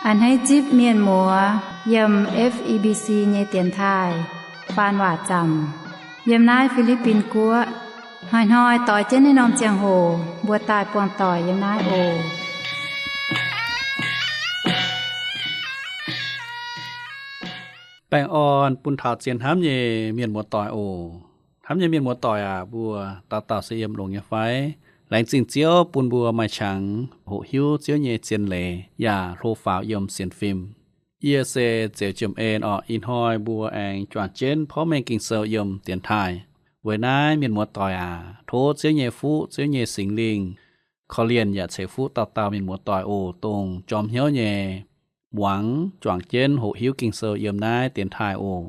A'hneiv zipv mienh muoz yiem F E B C nyei dienx taaih faan waac zaamc yiem naaiv Fi^li^bin Guoqv. Hnoi-hnoi doix jienv naaiv norm ziangh hoc mbuo daaih buangh doic yiem naaiv oc. Baengh orn bun taux zien hnamv nyei mienh muoz-doic oc. Hnamv nyei mienh muoz-doic aac, mbuo dauh dauh se yiem longx nyei fai? Laengz zingh Ziouv bun mbuo maaih qangx hoqc hiuv Ziouv nyei zien leiz yaac hlo faaux yiem sienx fim. Yie se Zeux Jiem En orqc. Ih hnoi mbuo aengx juangc jienv porv mengh Ging-Sou yiem dienx taaih. Weic naaiv mienh muoz-doic aac, tov Ziouv nyei fuqv, Ziouv nyei Singx Lingh korv-lienh yaac ceix fuqv dauh dauh mienh muoz-doic oc, dongh jorm hnyouv nyei muangx juangc jienv hoqc hiuv Ging-Sou yiem naaiv dienx taaih oc.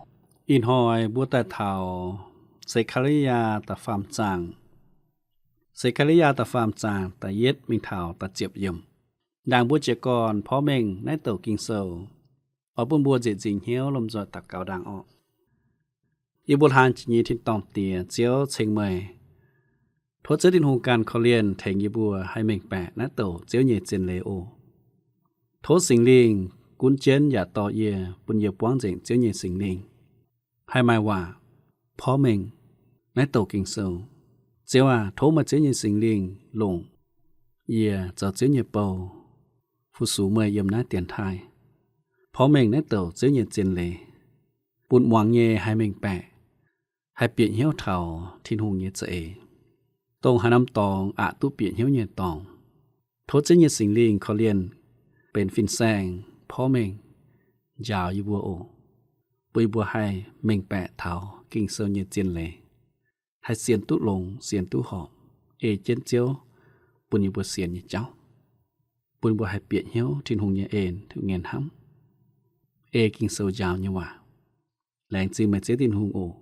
Ih hnoi mbuo daaih taux Se^kaa^li^yaa da'faam zaang. Se^kaa^li^yaa da'faam zaang da'yietv mingh taux da'ziepc yiemc. Ndaangc mbuo jiez gorn porv mengh naaiv douc Ging-Sou, oix bun mbuo nzieqc nzingc hnyouv lomh nzoih daux gaux ndaangc orqc. Yie mbuo hlang jiex nyei tin-dorngh Diex, Ziouv ceng meih. Tov Ziouv Tin-Hungh ganh korv-lienh tengx yie mbuo haih mengh baeqc naaiv douc Ziouv nyei zien leiz oc. Tov Singx Lingh gunv jienv yaac dorh yie, bun yie buangv nzengc Ziouv nyei Singx Lingh haih maaih waac porv mengh naaiv douc Ging-Sou. Ziouv aac, tov meih Ziouv nyei Singx Lingh longc yie zoux Ziouv nyei bou fu-sux meih yiem naaiv dienx taaih, porv mengh naaiv douc Ziouv nyei zien leiz, bun muangx nyei haih mengh baeqc, haih bieqc hnyouv taux Tin-Hungh nyei za'eix, dongh haaix norm dorngx aqc duqv bieqc hnyouv nyei dorngx. Tov Ziouv nyei Singx Lingh korv-lienh benx fin-saeng porv mengh njaaux yie mbuo oc, bun yie mbuo haih mengh baeqc taux Ging-Sou nyei zien leiz, haih sienx duqv longx, sienx duqv horpc, ei jienv Ziouv bun yie mbuo sienx nyei jauv, bun yie mbuo haih bieqc hnyouv Tin-Hungh nyei en, Tin-Hungh nyei hnamv, ei Ging-Sou njaaux nyei waac. Laengz zingh meih Ziouv Tin-Hungh oc.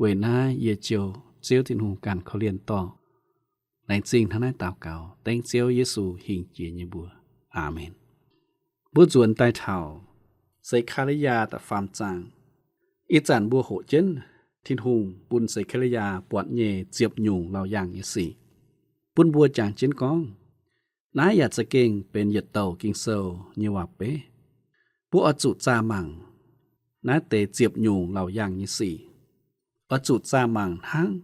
Weic naaiv yie ziouc Ziouv Tin-Hungh ganh korv-lienh dorh. Laengz zingh hnangv naaiv daux gaux dengv Ziouv Yesu hingh jiex nyei mbuox. Aamen. Mbuo nzuonx daaih taux Se^kaa^li^yaa da'faam zaang. Ih zanc mbuo hoqc jienv Tin-Hungh bun Se^kaa^li^yaa buatc nyei ziepc nyungc laauc yaangh nyei sic, bun mbuo jangx jienv gorngv. Naaiv yaac za'gengh benx yietc douc Ging-Sou nyei waac-beiv. Mbuo oix zuqc zaah mangc naaiv deix ziepc nyungc laauc yaangh nyei sic. Oix zuqc zaah mangc hnangv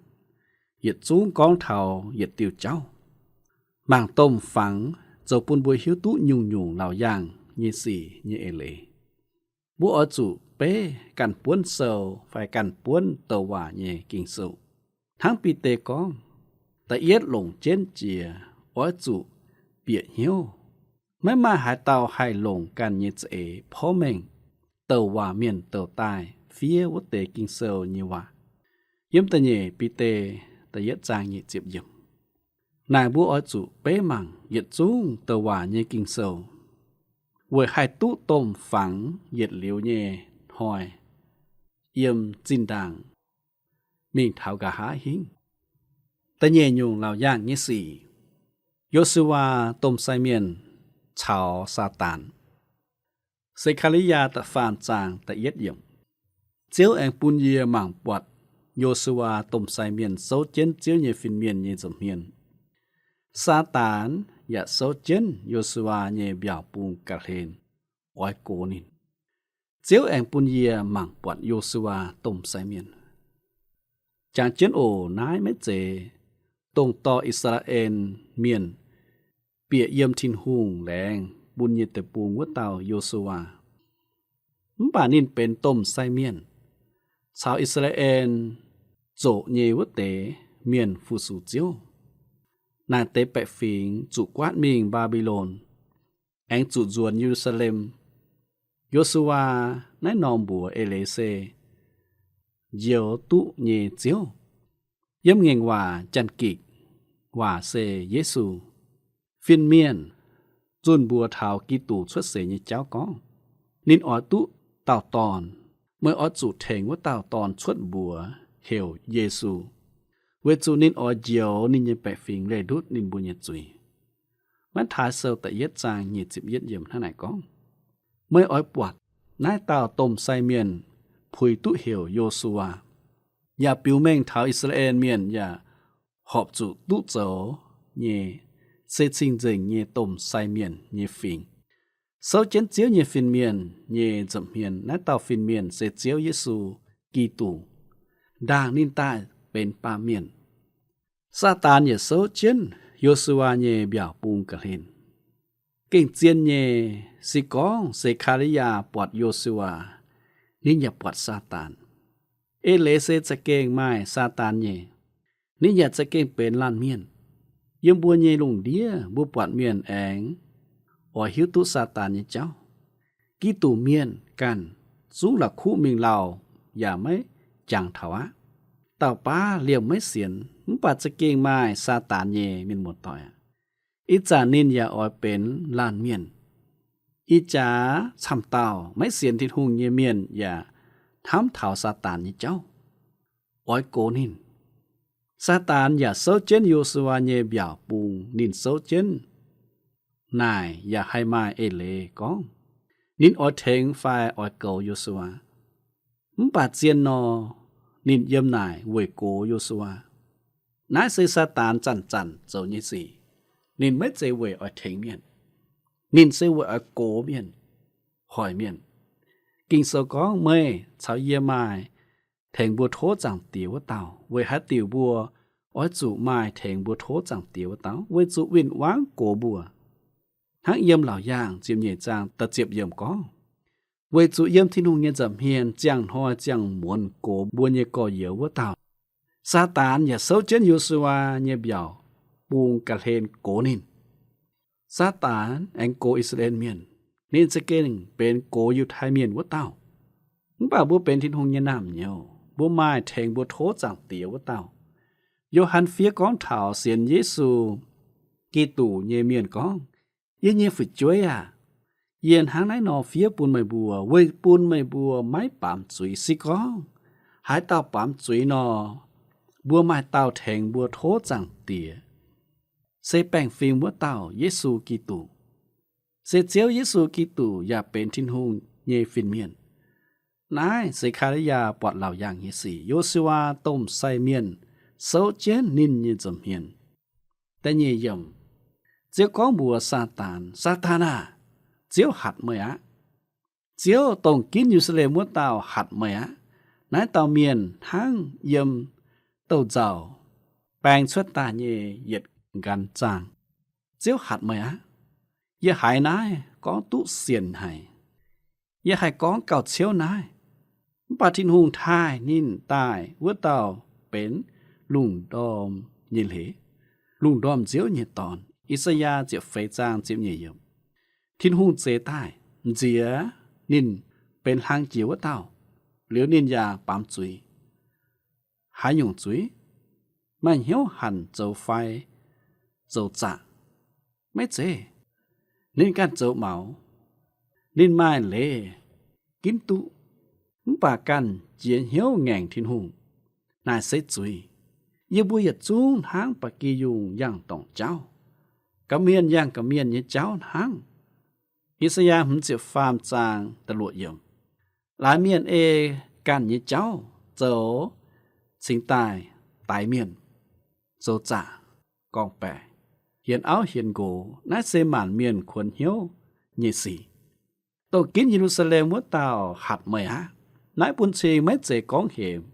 yietc zungv gorngv taux yietc diuh jauv. Mangc domh fangx zoux bun mbuo hiuv duqv nyungc-nyungc laauc yaangh nyei sic nyei eix leiz. Mbuo oix zuqc beiv ganh buonv sou fai ganh buonv douc waac nyei Ging-Sou. Hnangv Bide gorngv, da'yietv longc jienv jiex oix zuqc bieqc hnyouv. Maiv maaih haaix dauh haih longc ganh nyei za'eix porv mengh douc waac mienh douc daaih fiev wuov deix Ging-Sou nyei waac. Yiem da'nyeic Bide da'yietv zaang nyic ziepc yiemc. Naaic mbuo oix zuqc beiv mangc yietc zungv douc waac nyei Ging-Sou, weic haih duqv domh fangx yietc liuz nyei hnoi yiem zinh ndaangc mingh taux nqa'haav hingv. Da'nyeic nyungc laauc yaangh nyei sic, Yo^su^waa domh sai mienh caux Saadaan. Se^kaa^li^yaa da'faam zaang da'yietv yiemc. Ziouv aengx bun yie mangc buatc Yo^su^waa domh sai mienh souv jienv Ziouv nyei fin-mienh nyei nza'hmien. Saadaan yaac souv jienv Yo^su^waa nyei mbiaauc bung ga'hlen oix gox ninh. Ziouv aengx bun yie mangc buatc Yo^su^waa domh sai mienh. Jangx jienv oc, naaiv maiv zeiz dongh dorh I^saa^laa^en Mienh bieqc yiem Tin-Hungh laengz bun nyei deic-bung wuov dauh Yo^su^waa. Mv baac ninh benx domh sai mienh, caux I^saa^laa^en zoqc nyei wuov deix mienh fu-sux Ziouv. Naaic deix baeqc fingx zuqc guaatv mingh Mbaa^mbi^lon, aengx zuqc nzuonx Ye^lu^saa^lem. Yo^su^waa naaiv norm mbuox eix leiz se njoux duqv nyei Ziouv. Yiem ngaengc waac Janx-Gikc waac se Yesu. Fin-mienh zunh mbuox taux Giduc cuotv seix nyei jauv gorngv, ninh oix duqv dauh dorn. Meih oix zuqc tengx wuov dauh dorn cuotv mbuox heuc Yesu, weic zuqc ninh oix njoux ninh nyei baeqc fingx leih ndutv ninh mbuo nyei zuiz. Matv^taai Sou da'yietv zaang nyic ziepc yietv yiemc hnangv naaic gorngv, meih oix buatc naaiv dauh domh sai mienh puix duqv heuc Yo^su^waa, yaac biux mengh taux I^saa^laa^en Mienh yaac horpc zuqc duqv zoux nyei se cing-nzengc nyei domh sai mienh nyei fingx, souv jienv Ziouv nyei fin-mienh nyei nza'hmien. Naaiv dauh fin-mienh se Ziouv Yesu Giduc, ndaangc ninh daaih benx baamh mienh. Saadaan yaac souv jienv Yo^su^waa nyei mbiaauc bung ga'hlen. Gengh zien nyei, se gorngv Se^kaa^li^yaa buatc Yo^su^waa, ninh yaac buatc Saadaan. Eix leiz se za'gengh maaih Saadaan nyei, ninh yaac za'gengh benx laanh mienh. Yiem mbuo nyei lungh ndiev mbuo buatc mienh aengx oix hiuv duqv Saadaan nyei jauv. Giduc mienh ganh zungv la'kuqv mingh lauh yaac maiv jangx taux aqv. Dauh baav liemh maiv sienx, mv baac za'gengh maaih Saadaan nyei, mienh muoz-doic aac. Ih zanc ninh yaac oix benx laanh mienh. Ih jaax camv dauh maiv sienx Tin-Hungh nyei mienh yaac hnamv taux Saadaan nyei jauv, oix gox ninh. Saadaan yaac souv jienv Yo^su^waa nyei mbiaauc bung. Ninh souv jienv naaic yaac haih maaih eix leiz gorngv ninh oix tengx fai oix goux Yo^su^waa. Mv baac zien nor, ninh yiem naaic weic gox Yo^su^waa. Naaiv se Saadaan zanc-zanc zoux nyei sic. Ninh maiv zeiz weic oix tengx mienh. Ninh se weic oix gox mienh, hoic mienh. Ging-Sou gorngv, meih caux yie maaih tengx mbuo tov Zaangc Diex wuov dauh. Weic haaix diuc mbuo oix zuqc maaih tengx mbuo tov Zaangc Diex wuov dauh? Weic zuqc win-wangv gox mbuo. Hnangv yiem Laauc Yaangh ziepc nyeic zaang da'ziepc yiemc gorngv, weic zuqc yiem Tin-Hungh nyei nza'hmien ziangh hnoi ziangh muonz gox mbuo nyei gorx-youz wuov dauh. Saadaan yaac souv jienv Yo^su^waa nyei mbiaauc bung ga'hlen gox ninh. Saadaan aengx gox I^saa^laa^en Mienh. Ninh za'gengh benx gox Yiutai Mienh wuov dauh. Mv baac mbuo benx Tin-Hungh nyei naamh nyouz, mbuo maaih tengx mbuo tov Zaangc Diex wuov dauh. Yo^han fiev gorngv taux sienx Yesu Giduc nyei mienh gorngv, yie nyei fu'jueiv aah! Yie hnangv naaiv nor fiev bun meih mbuo, weic bun meih mbuo maiv baamz zuiz. Se gorngv haaix dauh baamz zuiz nor, mbuo maaih dauh tengx mbuo tov Zaangc Diex, se baengh fim wuov dauh, Yesu Giduc. Se Ziouv Yesu Giduc yaac benx Tin-Hungh nyei fin-mienh. Naaiv Sekaliyaa buatc laauc yaangh nyei sic, Yo^su^waa domh sai mienh souv jienv ninh nyei nza'hmien. Da'nyeic yiemc, Ziouv gorngv mbuox Saadaan, Saadaan aah! Ziouv hatc meih aqv. Ziouv dongh ginv Ye^lu^saa^lem wuov dauh hatc meih aqv. Naaiv dauh mienh hnangv yiem douz-nzauc baeng cuotv daaih nyei yietc nqanx zaangh. Ziouv hatc meih aqv. Yie haiz naaiv gorngv duqv sienx haic. Yie haih gorngv gauh ciouv naaiv. Mv baac Tin-Hungh taaih ninh daaih wuov dauh benx lungh ndorm nyei hleix, lungh ndorm Nziouv nyei Dorn. I^saa^yaa ziepc feix zaang ziepc nyeic yiemc. Tin-Hungh zeix daaih nziex ninh benx hlang jiex wuov dauh, liuz ninh yaac baamz zuiz. Haaix nyungc zuiz? Maaih hnyouv hanc zoux fai zoux zaqc? Maiv zeiz. Ninh ganh zoux maux. Ninh maaih leiz ginv duqv, mv baac ganh jiex hnyouv ngaengc Tin-Hungh. Naaic se zuiz. Yie mbuo yietc zungv hnangv ba'gi yungh yangh dorngc jauv, gorqv-mienh yangh gorqv-mienh nyei jauv hnangv. I^saa^yaa hmz ziepc faam zaang da'luoqc yiemc. Laaix mienh ei ganh nyei jauv zoux cingx daaih daix mienh, zoux zaqc, gorngv-baeqc, hienx auv hienx nqox. Naaiv se maanc mienh kuonx hnyouv nyei sic. Dongh ginv Ye^lu^saa^lem wuov dauh hatc meih aqv. Naaiv bun cing maiv zeiz gorngv hemx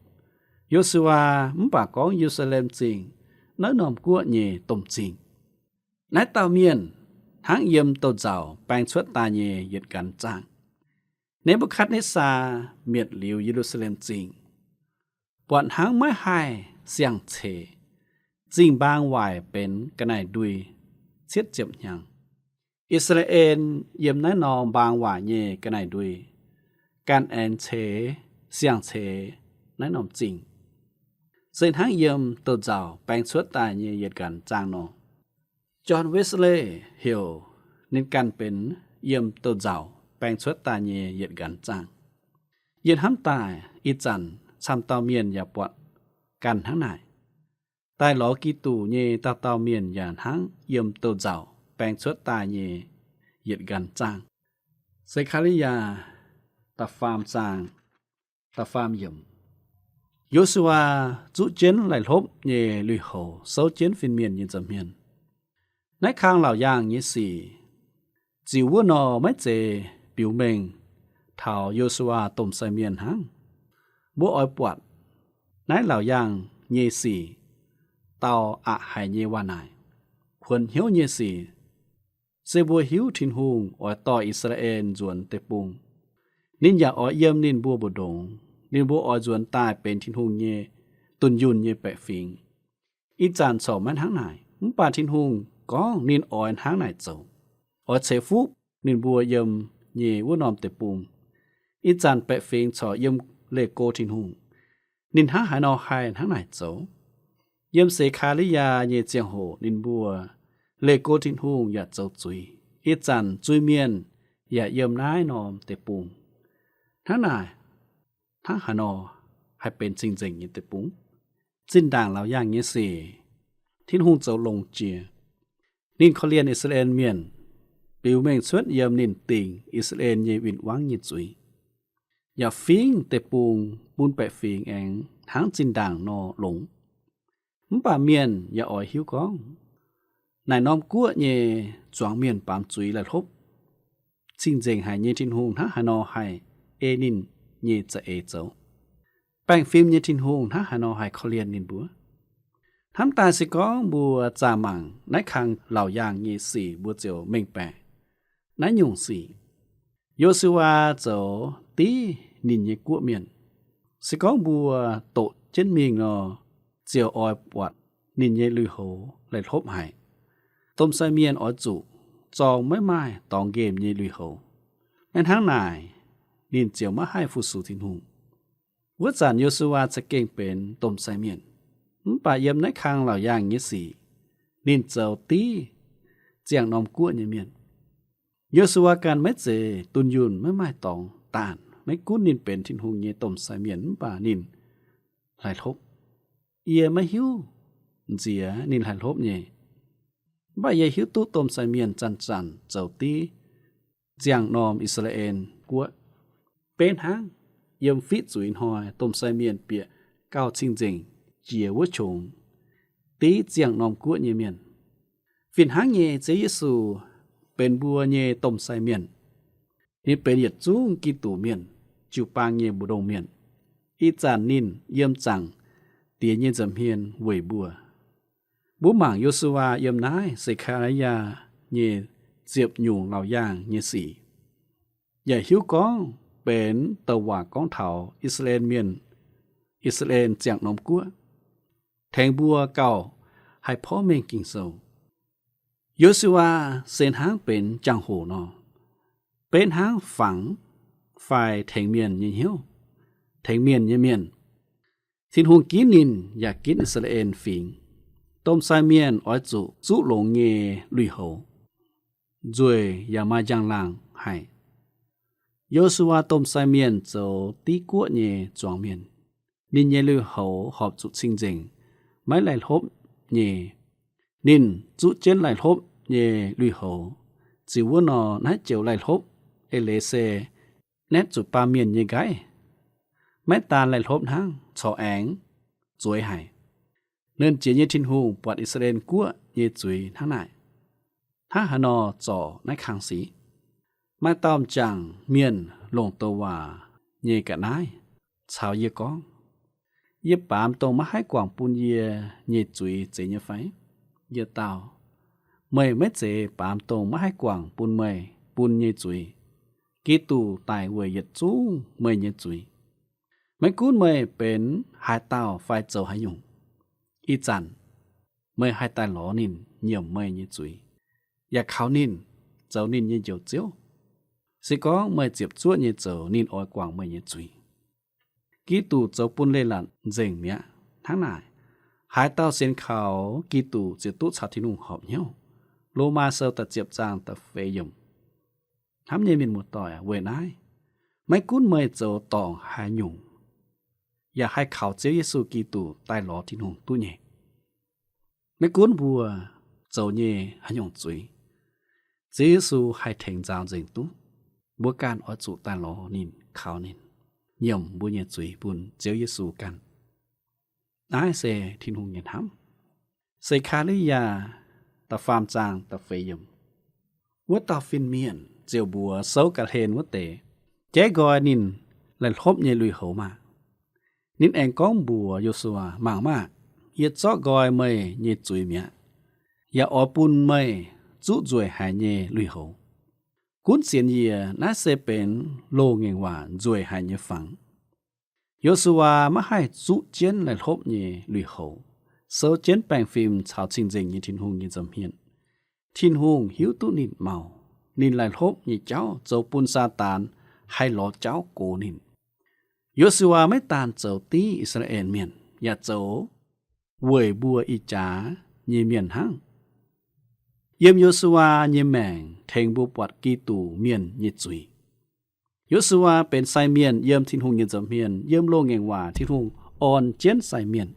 Yo^su^waa, mv baac gorngv Ye^lu^saa^lem Zingh, naaiv norm guoqv nyei domh zingh. Naaiv dauh mienh hnangv yiem douz-nzauc baeng cuotv daaih nyei yietc nqanx zaangh. Ne^mbu^katv^netv^saa mietc liuz Ye^lu^saa^lem Zingh, buatc hnangv maiv haih siang-ceix. Zingh mbaang waaic benx ga'naaiv-ndui cietv ziepc hnyangx. I^saa^laa^en yiem naaiv norm mbaang waaic nyei ga'naaiv-ndui ganh aengx ceix, siang-ceix naaiv norm zingh, se hnangv yiem douz-nzauc baeng cuotv daaih nyei yietc nqanx zaangh nor. John Wesley heuc ninh ganh benx yiem douz-nzauc baeng cuotv daaih nyei yietc nqanx zaangh. Yie hnamv daaih ih zanc camv dauh mienh yaac buatc ganh hnangv naaic. Daaih lorz Giduc nyei dauh dauh mienh yaac hnangv yiem douz-nzauc baeng cuotv daaih nyei yietc nqanx zaangh. Se^kaa^li^yaa da'faam zaang, da'faam yiemc. Yo^su^waa zuqv jienv laih hlopv nyei lui-houx souv jienv fin-mienh nyei nza'hmien. Naaiv kang laauc yaangh nyei sic, ziux wuov nor maiv zeiz biux mengh taux Yo^su^waa domh sai mienh hnangv. Mbuo oix buatc naaiv laauc yaangh nyei sic dau aqc haic nyei waac naaic. Kuonx hnyouv nyei sic se mbuo hiuv Tin-Hungh oix dorh I^saa^laa^en nzuonx deic-bung. Ninh yaac oix yiem ninh mbuo mbu'ndongx. Ninh mbuo oix nzuonx daaih benx Tin-Hungh nyei dunh yunh nyei baeqc fingx. Ih zanc corc maiv hnangv naaic, mv baac Tin-Hungh gorngv ninh oix hnangv naaic zoux, oix ceix fuqv ninh mbuo yiem nyei wuov norm deic-bung. Ih zanc baeqc fingx corc yiem leih go Tin-Hungh. Ninh hnangv haaix nor haih hnangv naaic zoux? Yiem Se^kaa^li^yaa nyei ziangh hoc ninh mbuo leih go Tin-Hungh yaac zoux zuiz. Ih zanc zuiz-mienh yaac yiem naaiv norm deic-bung. Hnangv naaic, hnangv haaix nor haih benx cing-nzengc nyei deic-bung? Zinh ndaangc laauc yaangh nyei sic, Tin-Hungh zoux longx jiex. Ninh korv-lienh I^saa^laa^en Mienh, biux mengh cuotv yiem ninh dingc I^saa^laa^en nyei win-wangv nyei zuiz, yaac fingv deic-bung bun baeqc fingx aengx hnangv zinh ndaangc nor longx. Mv baac mienh yaac oix hiuv gorngv, naaic norm guoqv nyei zuangx mienh baamz zuiz laih hlopv, cing-nzengc haic nyei Tin-Hungh hnangv haaix nor haih ei ninh nyei za'eix zoux? Baengh fim nyei Tin-Hungh hnangv haaix nor haih korv-lienh ninh mbuo? Hnamv daaih se gorngv mbuo zaah mangc naaiv kang laauc yaangh nyei sic mbuo ziouc mengh baeqc naaiv nyungc sic. Yo^su^waa zoux div ninh nyei guoqv mienh. Se gorngv mbuo doqc jienv mingh nor, ziouc oix buatc ninh nyei lui-houx laih hlopv haic. Domh sai mienh oix zuqc zorng maiv maaih dorngx nqemh nyei lui-houx. Maiv hnangv naaic, ninh ziouc maiv haih fu-sux Tin-Hungh. Wuov zanc Yo^su^waa za'gengh benx domh sai mienh, mv baac yiem naaiv kang laauc yaangh nyei sic, ninh zoux div ziangh norm guoqv nyei mienh. Yo^su^waa ganh maiv zeiz dunh yunh, maiv maaih dorngx daanh. Maiv gunv ninh benx Tin-Hungh nyei domh sai mienh, mv baac ninh laih hlopv. Yie maiv hiuv nziex ninh laih hlopv nyei. Mv baac yie hiuv duqv domh sai mienh zanc-zanc zoux div ziangh norm I^saa^laa^en Guoqv. Beiv hnangv yiem fiqv zuiz hnoi domh sai mienh bieqc gauh cing-nzengc jiex wuov qongx div ziangh norm guoqv nyei mienh. Fih hnangv nyei, Ziouv Yesu benx mbuo nyei domh sai mienh. Ninh benx yietc zungv Giduc mienh jiu-baang nyei mbu'ndongx mienh. Ih zanc ninh yiem Zaangc Diex nyei nza'hmien weic mbuo. Mbuo mangc Yo^su^waa yiem naaiv Se^kaa^li^yaa nyei ziepc nyungc laauc yaangh nyei sic, yaac hiuv gorngv benx douc waac gorngv taux I^saa^laa^en Mienh, I^saa^laa^en ziangh norm guoqv, tengx mbuo gauh haih porv mengh Ging-Sou. Yo^su^waa se hnangv benx jangx-hoc nor, beiv hnangv fangx fai tengx mienh nyei hnyouv, tengx mienh nyei mienh. Tin-Hungh ginv ninh yaac ginv I^saa^laa^en Fingx. Domh sai mienh oix zuqc zuqv longx nyei lui-houx, nzueic yaac maaih njang-laangc haic. Yo^su^waa domh sai mienh zoux div guoqv nyei zuangx mienh. Ninh nyei lui-houx horpc zuqc cing-nzengc, maiv laih hlopv nyei. Ninh zuqv jienv laih hlopv nyei lui-houx. Ziux wuov nor, naaiv joux laih hlopv eix leiz se naetv zuqc baamh mienh nyei nqaiv. Maiv daan laih hlopv hnangv, corc aengx zueiz haic. Nernh Jiex nyei Tin-Hungh buatc I^saa^laa^en Guoqv nyei zuiz hnangv naaic. Hnangv haaix nor zorc naaiv kang sic? Maaih dauh m'jangc mienh longc douc waac nyei ga'naaiv caux yie gorngv, Yie baamz dongh maiv haih guangc bun yie nyei zuiz zeiz nyei fai? Yie dau, Meih maiv zeiz baamz dongh maiv haih guangc bun meih bun nyei zuiz. Giduc daic weic yietc zungv meih nyei zuiz. Maiv gunv meih benx haaix dauh fai zoux haaix nyungc, ih zanc meih haih daaih lorz ninh nyiemc meih nyei zuiz, yaac kaux ninh zoux ninh nyei Njoux Ziouv. Se gorngv meih ziepc zuoqv nyei zoux, ninh oix guangc meih nyei zuiz. Giduc zoux bun leiz-latc nzengc mi'aqv. Hnangv naaic, haaix dauh sienx kaux Giduc ziouc duqv caux Tin-Hungh horpc hnyouv. Lomaa Sou da'ziepc zaang da'feix yiemc. Hnamv nyei mienh muoz-doic, weic naaiv, maiv gunv meih zoux dorngc haaix nyungc, yaac haih kaux Ziouv Yesu Giduc daaih lorz Tin-Hungh duqv nyei. Maiv gunv mbuo zoux nyei haaix nyungc zuiz, Ziouv Yesu haih tengx nzaaux nzengc duqv. Mbuo ganh oix zuqc daaih lorz ninh, kaux ninh nyiemc mbuo nyei zuiz bun Ziouv Yesu ganh. Naaiv se Tin-Hungh nyei hnamv. Se^kaa^li^yaa da'faam zaang da'feix yiemc. Wuov dauh fin-mienh ziouc mbuox souv ga'hlen wuov deix, jaiv nqoi ninh laih hlopv nyei lui-houx maah! Ninh aengx gorngv mbuox Yo^su^waa, mangc maah! Yie zorqv nqoi meih nyei zuiz mi'aqv, yaac oix bun meih zuqv nzueic haic nyei lui-houx. Gunv sienx yie, naaiv se benx loz-ngaengc waac nzueic haic nyei fangx. Yo^su^waa maiv haih zuqv jienv laih hlopv nyei lui-houx, souv jienv baengh fim caux cing-nzengc nyei Tin-Hungh nyei nza'hmien. Tin-Hungh hiuv duqv ninh maux, ninh laih hlopv nyei jauv zoux bun Saadaan haih lorz jauv gox ninh. Yo^su^waa maiv daan zoux div I^saa^laa^en Mienh, yaac zoux weic mbuo ih jaax nyei mienh hnangv. Yiem Yo^su^waa nyei maengc tengx mbuo buatc Giduc Mienh nyei zuiz. Yo^su^waa benx sai mienh yiem Tin-Hungh nyei nza'hmien. Yiem loz-ngaengc waac Tin-Hungh orn jienv sai mienh.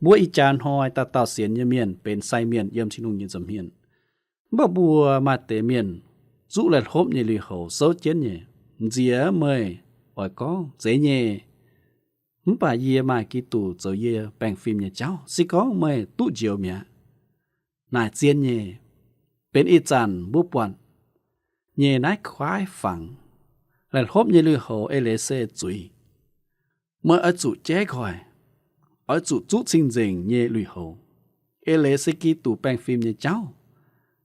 Mbuo ih jaax hnoi dauh dauh sienx nyei mienh benx sai mienh yiem Tin-Hungh nyei nza'hmien. Mv baac mbuo maaih deix mienh zuqv laih hlopv nyei lui-houx souv jienv nyei. Nziex meih oix gorngv, zeiz nyei, mv baac yie maaih Giduc zoux yie baengh fim nyei jauv. Se gorngv meih duqv njoux mi'aqv, naaic zien nyei. Benx ih zanc mbuo buatc nyei naaiv kuaaiv fangx, laih hlopv nyei lui-houx eix leiz se zuiz. Meih oix zuqc jaiv nqoi, oix zuqc zuqv cing-nzengc nyei lui-houx. Eix leiz se Giduc baengh fim nyei jauv.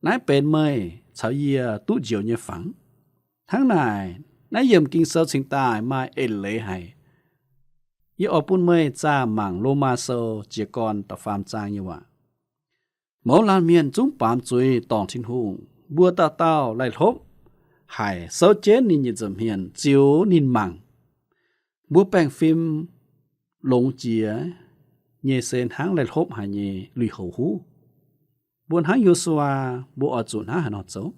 Naaiv benx meih caux yie duqv njoux nyei fangx. Hnangv naaic, naaiv yiemc Ging-Sou cingx daaih maaih eix leiz haic. Yie oix bun meih zaah mangc Lomaa Sou jiez gorn da'faam zaang nyei waac. Mouz laanh mienh zungv baamz zuiz dorngc Tin-Hungh. Mbuo dauh dauh laih hlopv haic, souv jienv ninh nyei nza'hmien ziux ninh mangc. Mbuo baengh fim longx jiex nyei se hnangv laih hlopv haic nyei lui-houx huv. Mbuo hnangv Yo^su^waa, mbuo oix zuqc hnangv haaix nor zoux?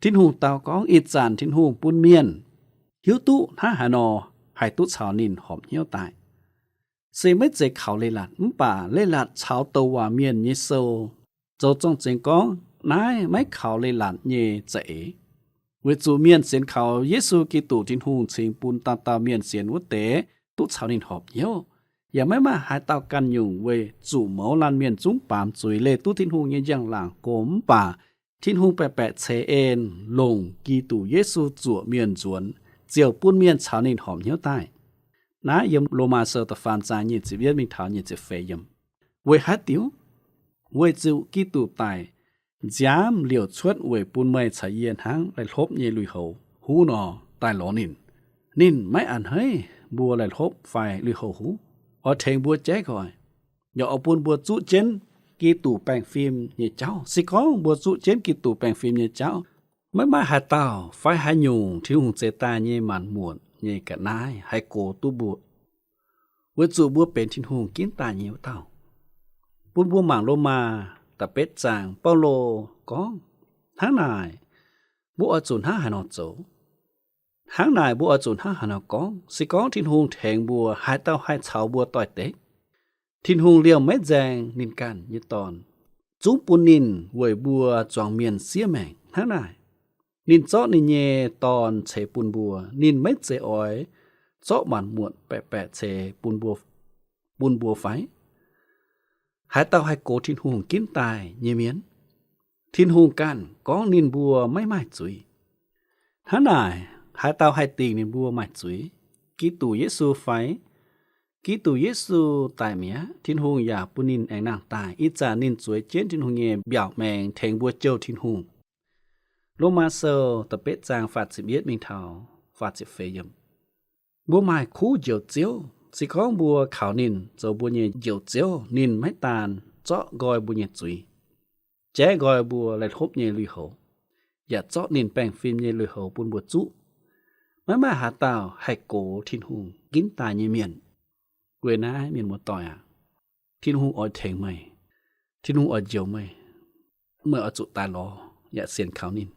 Tin-Hungh dau gorngv ih zanc Tin-Hungh bun mienh hiuv duqv hnangv haaix nor haih duqv caux ninh horpc hnyouv daaih. Se maiv zeiz kaux leiz-latc, mv baac leiz-latc caux douc waac mienh nyei sou zoux zorng-zengx gorngv naaiv maiv kaux leiz-latc nyei za'eix. Weic zuqc mienh sienx kaux Yesu Giduc, Tin-Hungh cingx bun dauh dauh mienh sienx wuov deix duqv caux ninh horpc hnyouv. Yaac maiv maaih haaix dauh ganh nyungc weic zuqc mouz laanh mienh zungv baamz zuiz leih duqv Tin-Hungh nyei njang-laangc gox, mv baac Tin-Hungh baeqc baeqc ceix en longc Giduc Yesu zuoqc mienh nzuonx, ziouc bun mienh caux ninh horpc hnyouv daaih. Naaiv yiem Lomaa Sou da'faam zaang nyic ziepc yietv mingh taux nyic ziepc feix yiemc. Weic haaix diuc? Weic zuqc Giduc daic nziaamv liouc cuotv weic bun meih caux yie hnangv laih hlopv nyei lui-houx huv nor daaih lorz ninh. Ninh maiv a'hneiv mbuo laih hlopv fai lui-houx huv, oix tengx mbuo jaiv nqoi, yaac oix bun mbuo zuqv jienv Giduc baengh fim nyei jauv. Se gorngv mbuo zuqv jienv Giduc baengh fim nyei jauv, maiv maaih haaix dauh fai haaix nyungc Tin-Hungh zeix daaih nyei maanc muotc nyei ga'naaiv haih gox duqv mbuo, weic zuqc mbuo benx Tin-Hungh ginv daaih nyei wuov dauh. Bun mbuo mangc Lomaa da'betv zaang, Baulo gorngv, hnangv naaic, mbuo oix zuqc hnangv haaix nor zoux? Hnangv naaic, mbuo oix zuqc hnangv haaix nor gorngv? Se gorngv Tin-Hungh tengx mbuo, haaix dauh haih caux mbuo doix-dekc? Tin-Hungh liemh maiv nzaeng ninh ganh nyei Dorn, zungv bun ninh weic mbuo zuangx mienh siev maengc. Hnangv naaic, ninh zorqv ninh nyei Dorn ceix bun mbuo. Ninh maiv zeiz oix zorqv maanc muotc baeqc baeqc ceix bun mbuo, bun mbuo fai? Haaix dauh haih gox Tin-Hungh ginv daaih nyei mienh? Tin-Hungh ganh gorngv ninh mbuo maiv maaih zuiz. Hnangv naaic, haaix dauh haih dingc ninh mbuo maaih zuiz? Giduc Yesu fai? Giduc Yesu daic mi'aqv, Tin-Hungh yaac bun ninh aengx nangh daaih. Ih zanc ninh zueiz jienv Tin-Hungh nyei mbiaauc maengx tengx mbuo jouh Tin-Hungh. Lomaa Sou da'betv zaang faah ziepc yietv mingh taux faah ziepc feix yiemc. Mbuo maaih kuv Njoux Ziouv. Se gorngv mbuo kaux ninh zoux mbuo nyei Njoux Ziouv, ninh maiv daan zorqv nqoi mbuo nyei zuiz, jaiv nqoi mbuo laih hlopv nyei lui-houx, yaac zorqv ninh baengh fim nyei lui-houx bun mbuo zuqv. Maiv maaih haaix dauh haih gox Tin-Hungh ginv daaih nyei mienh. Weic naaiv, mienh muoz-doic aac, Tin-Hungh oix tengx meih. Tin-Hungh oix njoux meih. Meih oix zuqc daaih lorz yaac sienx kaux ninh.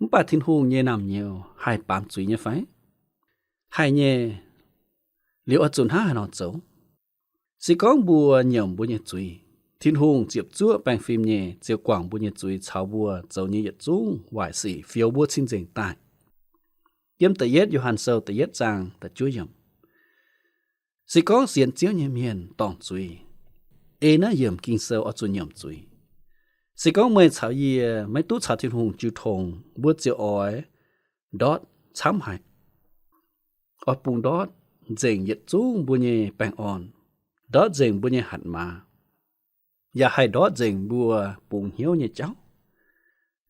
Mv baac Tin-Hungh nyei naamh nyouz haih baamz zuiz nyei fai? Haih nyei. Liuz oix zuqc hnangv haaix nor zoux? Se gorngv mbuo nyiemc mbuo nyei zuiz, Tin-Hungh ziepc zuoqv baengh fim nyei ziouc guangc mbuo nyei zuiz caux mbuo zoux nyei yietc zungv waaic sic, fioux mbuo cing-nzengc daaih. Yiem da'yietv Yo^han Sou da'yietv zaang da'juov yiemc. Se gorngv sienx Ziouv nyei mienh dorngc zuiz, ei naaiv yiemc Ging-Sou oix zuqc nyiemc zuiz. Se gorngv meih caux yie maiv duqv caux Tin-Hungh jiu tong, mbuo ziouc oix ndortv camv haic. Oix bungx ndortv nzengc yietc zungv mbuo nyei baengh orn, ndortv nzengc mbuo nyei hatc maaz, yaac haih ndortv nzengc mbuo bungx hnyouv nyei jauv.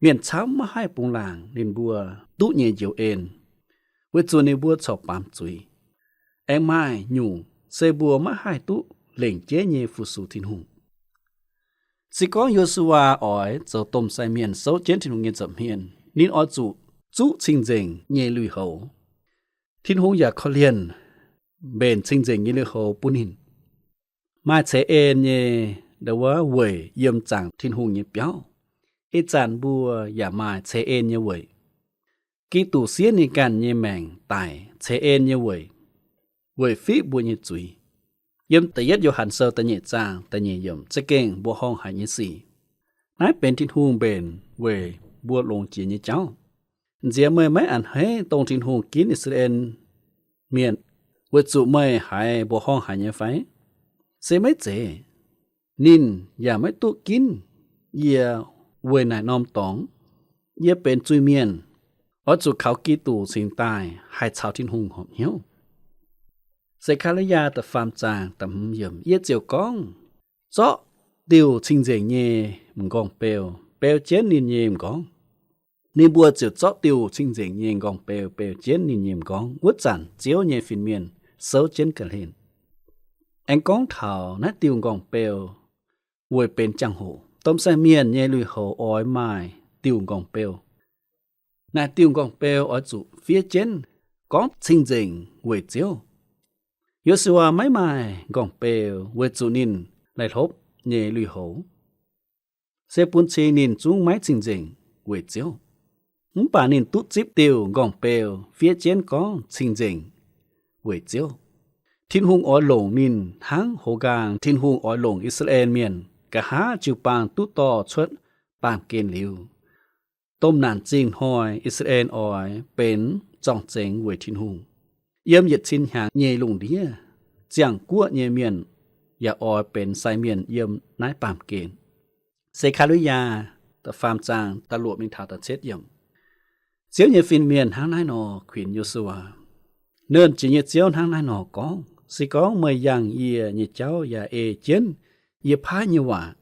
Mienh camv maiv haih bungx laangc ninh mbuo duqv nyei njoux en, weic zuqc ninh mbuo corc baamz zuiz. Aengx maaih nyungc se mbuo maiv haih duqv lengc jeiv nyei fu-sux Tin-Hungh. Se gorngv Yo^su^waa oix zoux domh sai mienh souv jienv Tin-Hungh nyei nza'hmien, ninh oix zuqc zuqv cing-nzengc nyei lui-houx. Tin-Hungh yaac korv-lienh mbenc cing-nzengc nyei lui-houx bun ninh. Maaih ceix en nyei ndo wuov weic yiem zaangc Tin-Hungh nyei biauv. Ih zanc mbuo yaac maaih ceix en nyei weic. Giduc siev ninh ganh nyei maengc daic ceix en nyei weic, weic fiqv mbuo nyei zuiz. Yiem da'yietv Yo^han Sou da'nyeic zaang da'nyeic yiemc za'gengh mbuoqc horngh haic nyei sic. Naaiv benx Tin-Hungh mbenc weic mbuo longx jiex nyei jauv. Nziex meih maiv a'hneiv dongh Tin-Hungh ginv I^saa^laa^en Mienh, weic zuqc meih haiz mbuoqc horngh haic nyei fai? Se maiv zeiz. Ninh yaac maiv duqv ginv yie weic naaic norm dorngx. Yie benx zuiz-mienh, oix zuqc kaux Giduc cingx daaih haih caux Tin-Hungh horpc hnyouv. Se^kaa^li^yaa da'faam zaang da'hmz yiemc, yie ziouc gorngv, zorqv diuh cing-nzengc nyei m'nqorngv-beu beu jienv ninh nyei m'nqorngv. Ninh mbuo ziouc zorqv diuh cing-nzengc nyei m'nqorngv-beu beu jienv ninh nyei m'nqorngv. Wuov zanc Ziouv nyei fin-mienh souv jienv ga'hlen. Aengx gorngv taux naaiv diuh m'nqorngv-beu weic benx jangx-hoc, domh sai mienh nyei lui-houx oix maaih diuh m'nqorngv-beu. Naaic diuh m'nqorngv-beu oix zuqc fiev jienv gorngv cing-nzengc weic Ziouv. Yo^su^waa maiv maaih m'nqorngv-beu weic zuqc ninh laih hlopv nyei lui-houx, se bun cing ninh zungv maiv cing-nzengc weic Ziouv. Mv baac ninh duqv zipv diuh m'nqorngv-beu fiev jienv gorngv cing-nzengc weic Ziouv. Tin-Hungh oix longc ninh hnangv houx nqaang Tin-Hungh oix longc I^saa^laa^en Mienh nqa'haav jiu-baang duqv dorh cuotv baamh gen liuz. Domh naanc zingh hnoi I^saa^laa^en oix benx zorng-zengx weic Tin-Hungh. Yiem yietc cin hnyangx nyei lungh ndiev, ziangh guoqv nyei mienh yaac oix benx sai mienh yiem naaiv baamh gen. Se^kaa^li^yaa da'faam zaang da'luoqc mingh taux da'cietv yiemc. Ziouv nyei fin-mienh hnangv naaiv nor kuinx Yo^su^waa, Nernh Jiex nyei Ziouv hnangv naaiv nor gorngv, Se gorngv meih yangh yie nyei jauv yaac ei jienv yie paaiv nyei waac,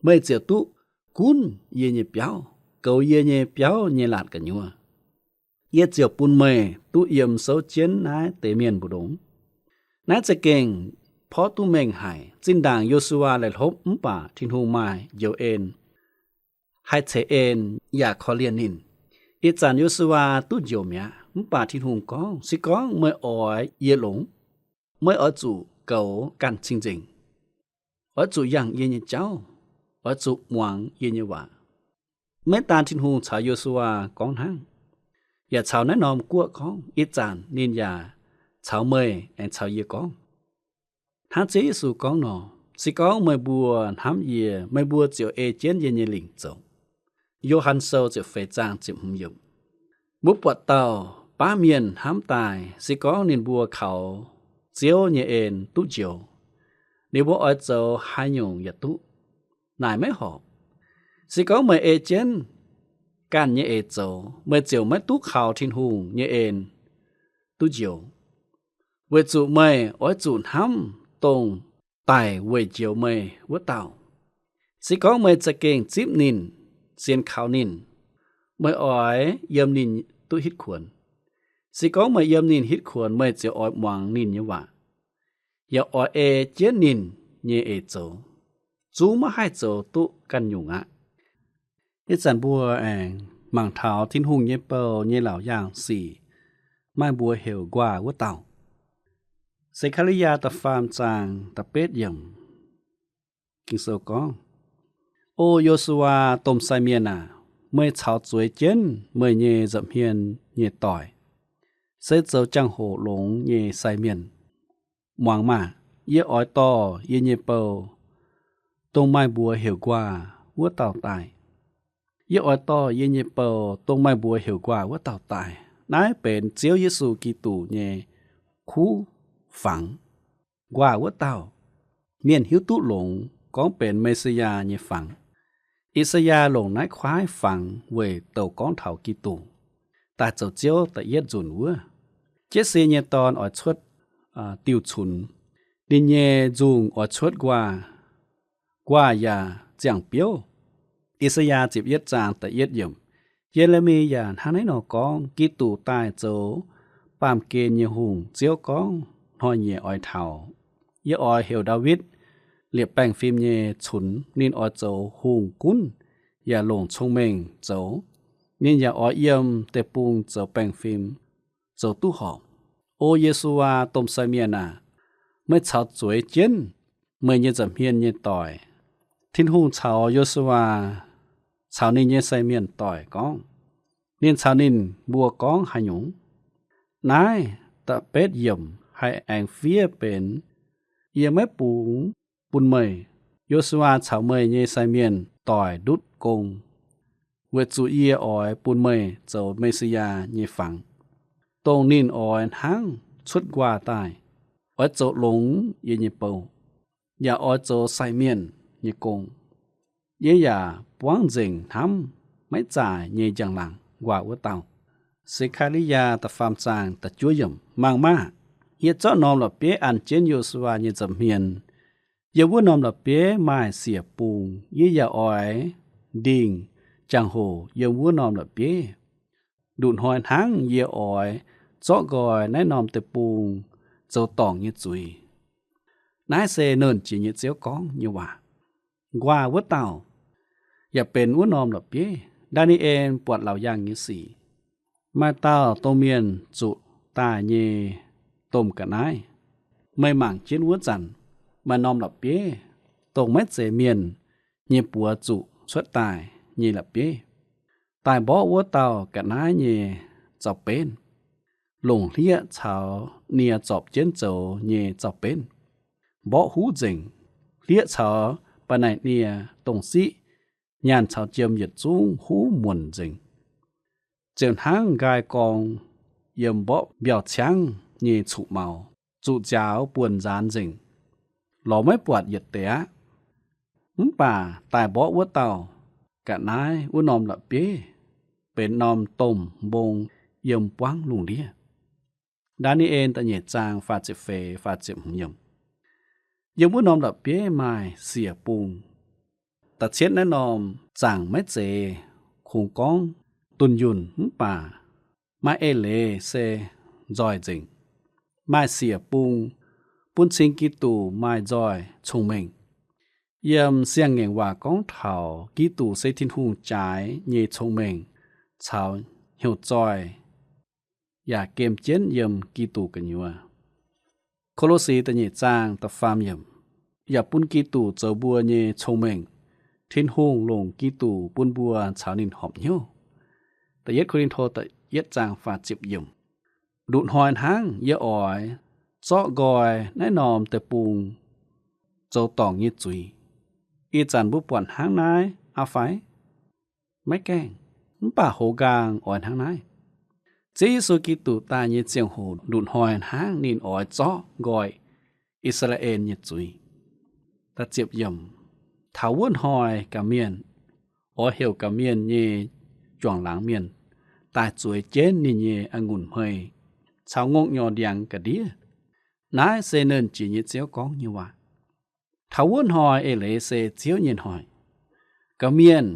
meih ziouc duqv gunv yie nyei biauv, goux yie nyei biauv nyei laatc gu'nyuoz. Yie ziouc bun meih duqv yiem souv jienv naaiv deix mienh mbu'ndongx. Naaiv za'gengh porv duqv mengh haic. Zinh ndaangc Yo^su^waa laih hlopv mv baac Tin-Hungh maaih njoux en, haih ceix en yaac korv-lienh ninh. Ih zanc Yo^su^waa duqv njoux mi'aqv, mv baac Tin-Hungh gorngv, Se gorngv meih oix yie longx, meih oix zuqc goux ganh cing-nzengc, oix zuqc yangh yie nyei jauv, oix zuqc muangx yie nyei waac. Maiv daan Tin-Hungh caux Yo^su^waa gorngv hnangv, yaac caux naaiv norm guoqv gorngv. Ih zanc ninh yaac caux meih aengx caux yie gorngv. Hnangv Ziouv Yesu gorngv nor, Se gorngv meih mbuo hnamv yie, meih mbuo ziouc ei jienv yie nyei lingc zoux. Yo^han Sou ziepc feix zaang ziepc hmz yiemc. Mbuo buatc dauh baav mienh hnamv daaih, se gorngv ninh mbuo kaux Ziouv nyei en duqv njoux, ninh mbuo oix zoux haaix nyungc yaac duqv. Naaic maiv horpc. Se gorngv meih ei jienv ganh nyei eix zoux, meih ziouc maiv duqv kaux Tin-Hungh nyei en duqv njoux, weic zuqc meih oix zuqc hnamv dongh daic weic njoux meih wuov dauh. Se gorngv meih za'gengh zipv ninh, sienx kaux ninh, meih oix yiem ninh duqv hitv kuonx. Se gorngv meih yiem ninh hitv kuonx, meih ziouc oix muangx ninh nyei waac, yaac oix ei jienv ninh nyei eix zoux. Zungv maiv haih zoux duqv ganh nyungc aqv. Ih zanc mbuo aengx mangc taux Tin-Hungh nyei bou nyei laauc yaangh sic, maaih mbuox heuc Nquaah Wuov Dauh. Se^kaa^li^yaa da'faam zaang da'betv yiemc. Ging-Sou gorngv, O Yo^su^waa, domh sai mienh aac, meih caux zueiz jienv meih nyei nza'hmien nyei doic, se zoux jangx-hoc longx nyei sai mienh. Muangx maah! Yie oix dorh yie nyei bou, dongh maaih mbuox heuc Nquaah Wuov Dauh daaih. Yie oix dorh yie nyei bou, dongh maaih mbuox heuc Nquaah Wuov Dauh daaih. Naaiv benx Ziouv Yesu Giduc nyei kuv fangx. Nquaah Wuov Dauh, mienh hiuv duqv longx gorngv benx Me^si^yaa nyei fangx. I^saa^yaa longc naaiv kuaaiv fangx weic douc gorngv taux Giduc daaih zoux Ziouv da'yietv nzunc wuov. Jetv^si nyei dorn oix cuotv diuh cunx. Ninh nyei nzungh oix cuotv nquaah, nquaah yaac ziangh biouv. I^saa^yaa ziepc yietv zaang da'yietv yiemc. Ye^le^mi yaac hnangv naaiv nor gorngv, Giduc daaih zoux baamh gen nyei hungh. Ziouv gorngv, Hnoi-nyieqc oix taux, yie oix heuc Ndaawitv liepc baengh fim nyei cunx. Ninh oix zoux hungh gunv yaac longc cong-mengh zoux. Ninh yaac oix yiem deic-bung zoux baengh fim, zoux duqv horpc. O Ye^su^waa, domh sai mienh aac, meih caux zueiz jienv meih nyei nza'hmien nyei doic. Tin-Hungh caux Yo^su^waa caux ninh nyei sai mienh doic gorngv. Ninh caux ninh mbuo gorngv haaix nyungc? Naaiv da'betv yiemc haih aengx fiev benx, Yie maiv bungx bun meih, Yo^su^waa, caux meih nyei sai mienh doic ndutv gong, weic zuqc yie oix bun meih zoux Me^si^yaa nyei fangx, dongh ninh oix hnangv cuotv nquaah daaih, oix zoux longx yie nyei bou, yaac oix zoux sai mienh nyei gong. Yie yaac buangv nzengc hnamv maiv zaaic nyei njang-laangc nquaah wuov dauh. Se^kaa^li^yaa da'faam zaang da'juov yiemc. Mangc maah! Yie zorqv norm la'bieiv an jienv Yo^su^waa nyei nza'hmien. Yiem wuov norm la'bieiv maaih siec bung. Yie yaac oix ndingh jangx-hoc yiem wuov norm la'bieiv. Nduqc hnoi hnangv yie oix zorqv nqoi naaiv norm deic-bung zoux dorngc nyei zuiz. Naaiv se Nernh Jiex nyei Ziouv gorngv nyei waac. Nquaah wuov dauh yaac benx wuov norm la'bieiv. Ndaa^ni^en buatc laauc yaangh nyei sic. Maaih dauh domh mienh zuqc daaih nyei domh ga'naaiv. Meih mangc jienv wuov zanc, maaih norm la'bieiv, dongh maiv zeiz mienh nyei buoz zuqc cuotv daaih nyei la'bieiv. Daaih mborqv wuov dauh ga'naaiv nyei zaux-benv, longc hlieqv caux nie zorpc jienv zoux nyei zaux-benv, mborqv huv nzengc. Hlieqv caux ba'naic nie, dongh siqv, nyaanh caux jiem yietc zungv huv muonc nzengc. Ziouc hnangv nqaai gorng yiem mborqv mbiauh ciangv nyei cuqv-maux, zuqc nziaaux buonc nzaanx nzengc, lorz maiv buatc yietc deix aqv. Mv baac daaih mborqv wuov dauh ga'naaiv wuov norm la'bieiv benx norm domh mbong yiem buangv lungh ndiev. Ndaa^ni^en da'nyeic zaang faah ziepc feix, faah ziepc hmz yiemc. Yiem wuov norm la'bieiv maaih siec bung. Da'cietv naaiv norm zaangc maiv zeiz kungx gorngv dunh yunh mv baac maaih eix leiz se nzoih nzengc. Maaih siec bung bun cing Giduc maaih nzoih cong-mengh. Yiem Siang-Ngaengc Waac gorngv taux Giduc se Tin-Hungh jaaix nyei cong-mengh caux hnyouv zoih, yaac gem jienv yiem Giduc gu'nyuoz. Ko^lo^si da'nyeic zaang da'faam yiemc. Yaac bun Giduc zoux mbuo nyei cong-mengh. Tin-Hungh longc Giduc bun mbuo caux ninh horpc hnyouv. Da'yietv Ko^lin^to da'yietv zaang faah ziepc yiemc. Nduqc hnoi hnangv yie oix zorqv nqoi naaiv norm deic-bung zoux dorngc nyei zuiz. Ih zanc mbuo buatc hnangv naaiv aqv fai? Maiv gaengh. Mv baac hoz nqaang oix hnangv naaiv. Ziouv Yesu Giduc daaih nyei ziangh hoc nduqc hnoi hnangv ninh oix zorqv nqoi I^saa^laa^en nyei zuiz. Taux wuov hnoi gaax mienh, oix heuc gaax mienh nyei juangc laangz mienh daaih zueiz jienv ninh nyei a'ngunc hmei caux ngongh nyorx ndiangx ga'ndiev. Naaiv se Nernh Jiex nyei Ziouv gorngv nyei waac. Taux wuov hnoi eix leiz se Ziouv nyei hnoi. Gaax mienh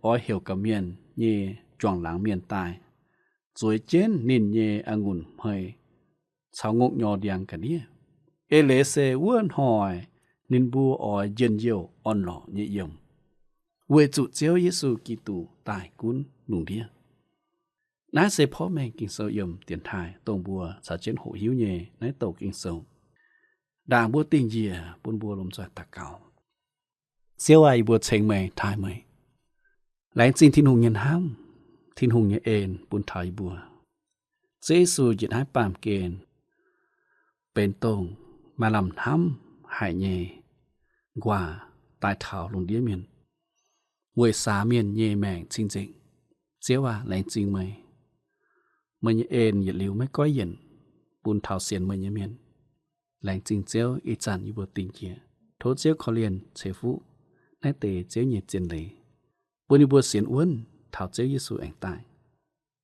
oix heuc gaax mienh nyei juangc laangz mienh daaih zueiz jienv ninh nyei a'ngunc hmei caux ngongh nyorx ndiangx ga'ndiev. Eix leiz se wuov hnoi ninh mbuo oix njien-youh orn-lorqc nyei yiem, weic zuqc Ziouv Yesu Giduc daaih gunv lungh ndiev. Naaiv se porv mengh Ging-Sou yiem dienx taaih dongh mbuo caux jienv hoqc hiuv nyei naaiv douc Ging-Sou. Ndaangc mbuo dingh njiec bun mbuo lomh nzoih daux gaux. Ziouv aac, yie mbuo ceng meih, taaih meih. Laengz zingh Tin-Hungh nyei hnamv, Tin-Hungh nyei en bun taux yie mbuo. Ziouv Yesu njiec naaiv baamh gen benx dongh maaih lamh hnamv haic nyei nquaah daaih taux lungh ndiev mienh, weic saax mienh nyei maengc cing-nzengc. Ziouv aac, laengz zingh meih. Meih nyei en yietc liuz maiv goiv yienc bun taux sienx meih nyei mienh. Laengz zingh Ziouv. Ih zanc yie mbuo dingh jiex, tov Ziouv korv-lienh ceix fuqv naaiv deix Ziouv nyei zien leiz. bun ninh mbuo sienx wuonv taux Ziouv Yesu aengx daaih.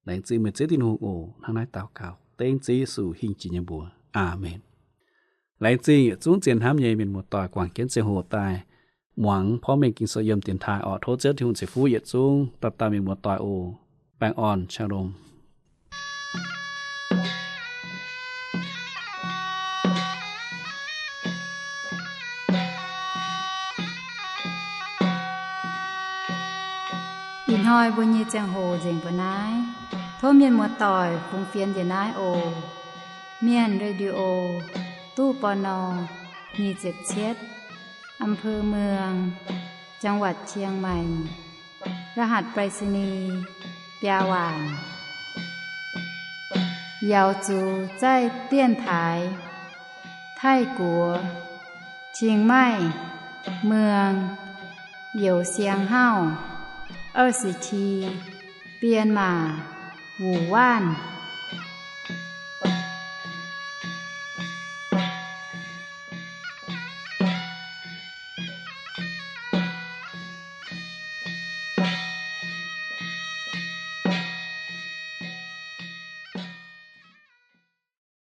Laengz zingh meih Ziouv Tin-Hungh oc. Hnangv naaiv daux gaux dengv Ziouv Yesu hingh jiex nyei mbuox. Aamen. Laengz zingh yietc zungv zien hnamv nyei mienh muoz-doic guangc jienv ziangh hoc daaih muangx porv mengh Ging-Sou yiem dienx taaih orqc. Tov Ziouv Tin-Hungh ceix fuqv yietc zungv dauh dauh mienh muoz-doic oc. Baengh orn, shalom. Ih hnoi mbuo nyei ziangh hoc nzengc mbuo naaiv. Tov mienh muoz-doic fungx fienx njiec naaiv oc. Mienh Radio, ตู้ ปณ. nyic ziepc cietv, อำเภอเมือง จังหวัดเชียงใหม่ รหัสไปรษณีย์ biaa waanc. Yaux zuqc zaih dienx taaih Taiv-Guoqv, Chiang Mai, เมือง Youh Siang Hauv, 二十七, Bienh Maac, Wuh Waanv.